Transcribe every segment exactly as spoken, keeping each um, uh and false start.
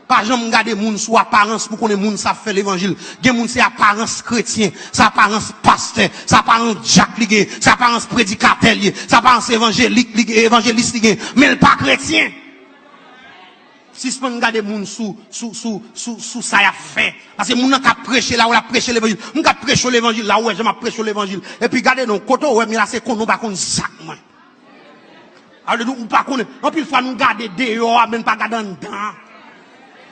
Pa janm gade moun sou aparans pou konnen moun sa ap fè levanjil. Gen moun se aparans kretyen, se aparans pastè, se aparans dyak li gen, se aparans predikatè li ye, se aparans evanjelik li gen, evanjelis li gen, men l pa kretyen. Sispann gade moun sou, sou, sou, sou, sou sa y ap fè. Paske moun nan k ap preche la, ou l ap preche levanjil. Moun k ap preche levanjil la, ou wè jan m ap preche levanjil. Epi gade non, kote w wè m ye la, se konnen w pa konn zak mwen. Alelouya, ou pa konnen. Anpil fwa nou gade deyò a, men n pa gade anndan an.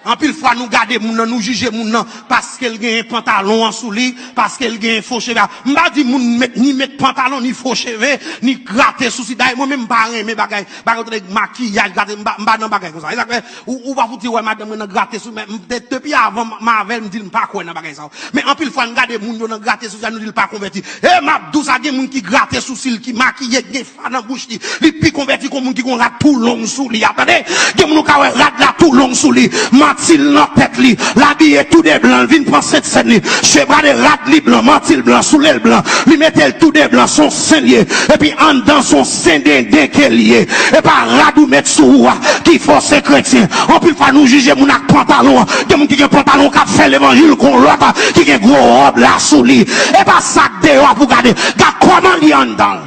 Anpil fwa nou gade moun nan, nou jije moun nan paske l genyen pantalon an sou li, paske l genyen fo cheve a. M pa di moun met, ni met pantalon, ni fo cheve, ni grate sousi. Dayè, mwen menm m pa renmen bagay, bagay yo tande makiyaj, grate, m pa, m pa nan bagay konsa. E sa k fè, ou, ou pa fouti wè madanm mwen nan grate sou, men m te, depi avan m, m avè l, m di l m pa kwè nan bagay sa yo. Men anpil fwa n gade moun yo nan grate sousi a, nou di l pa konvèti. E m ap di w sa, gen moun ki grate sousi l, ki makiye, ki gen fa nan bouch li. Li pi konvèti ke yon moun ki gen yon rad tou long sou li a. Tande, gen moun ou ka wè rad la tou long sou li, manti l nan tèt li, l abiye tou de blan, l vin pran Sent Sèn li, chevre de rad li blan, manti l blan, soulye l blan, li mete l tou de blan, se yon sen l ye. Epi anndan se yon sen denden ke l ye. E pa rad ou met sou ou a ki fè w se kretyen. Anpil fwa nou jije moun ak pantalon an. Gen moun ki gen pantalon k ap fè levanjil, gon lòt ki gen gwo wòb la sou li. E pa sa k deyò a pou gade. Gad kòman li anndan.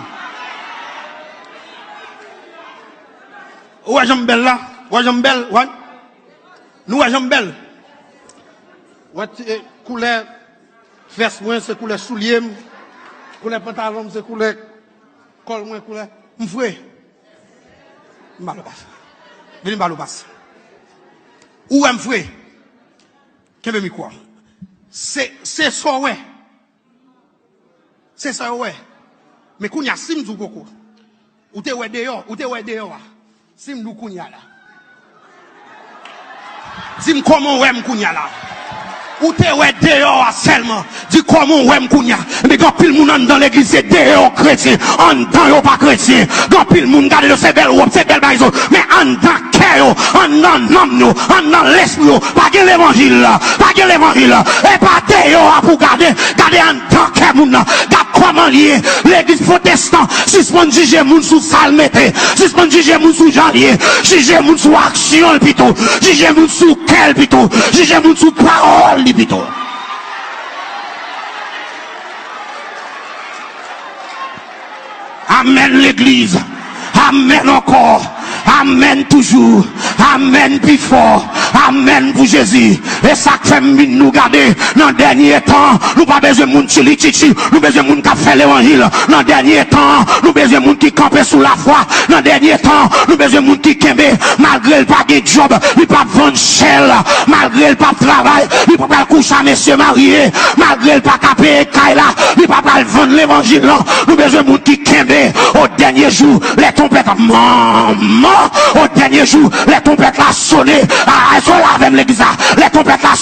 Ou wè jan m bèl la? Ou wè jan m bèl? Wè? Nou wè jan m bèl? Wè ti, eh, koulè vès mwen, se koulè soulye m. Koulè pantalon m, se koulè kòl mwen, koulè. M fre. M ba l ou pas. Vini m ba l ou pas. Ou wè m fre. Kenbe mikwo a. Se, se sa w wè. Se sa yo wè. Men kounye a, si m di w koko, ou te wè deyò, ou te wè deyò a. Si m di w kounye a la. Di m kòman w wè m kounye a la. Ou te wè deyò a sèlman. Di kòman w wè m kounye a. Men gen anpil moun anndan legliz se deyò kretyen, anndan yo pa kretyen. Gen anpil moun gade yo se bèl wòb, se bèl bagay yo, men anndan kè yo, anndan nanm yo, anndan lespri yo, pa gen levanjil, pa gen levanjil. E pa deyò a pou gade, gade anndan kè moun nan. Gad kòman l ye. Legliz pwotestan, sispann jije moun sou sa l mete, sispann jije moun sou jan l ye, jije moun sou aksyon l pito, jije moun sou kè l pito, jije moun sou pawòl li pito. Amèn legliz. Amèn ankò. Amèn toujou. Amèn pi fò. Amèn pou Jezi. E sa k fè m vin nou gade nan dènye tan. Nou pa bezwen moun tchilitchitchi. Nou bezwen moun k ap fè levanjil. Nan dènye tan, nou bezwen moun ki kanpe sou lafwa. Nan dènye tan, nou bezwen moun ki kenbe. Malgre l pa gen djòb, li p ap vann chè l. Malgre l p ap travay, li pa pral kouche a mesye marye. Malgre l pa ka peye kay la, li pa pral vann levanjil lan. Nou bezwen moun ki kenbe. Au dernier jour, les trompettes, manman, au dernier jour, les trompettes la sonné. A, èske w la avè m legliz la? Les trompettes la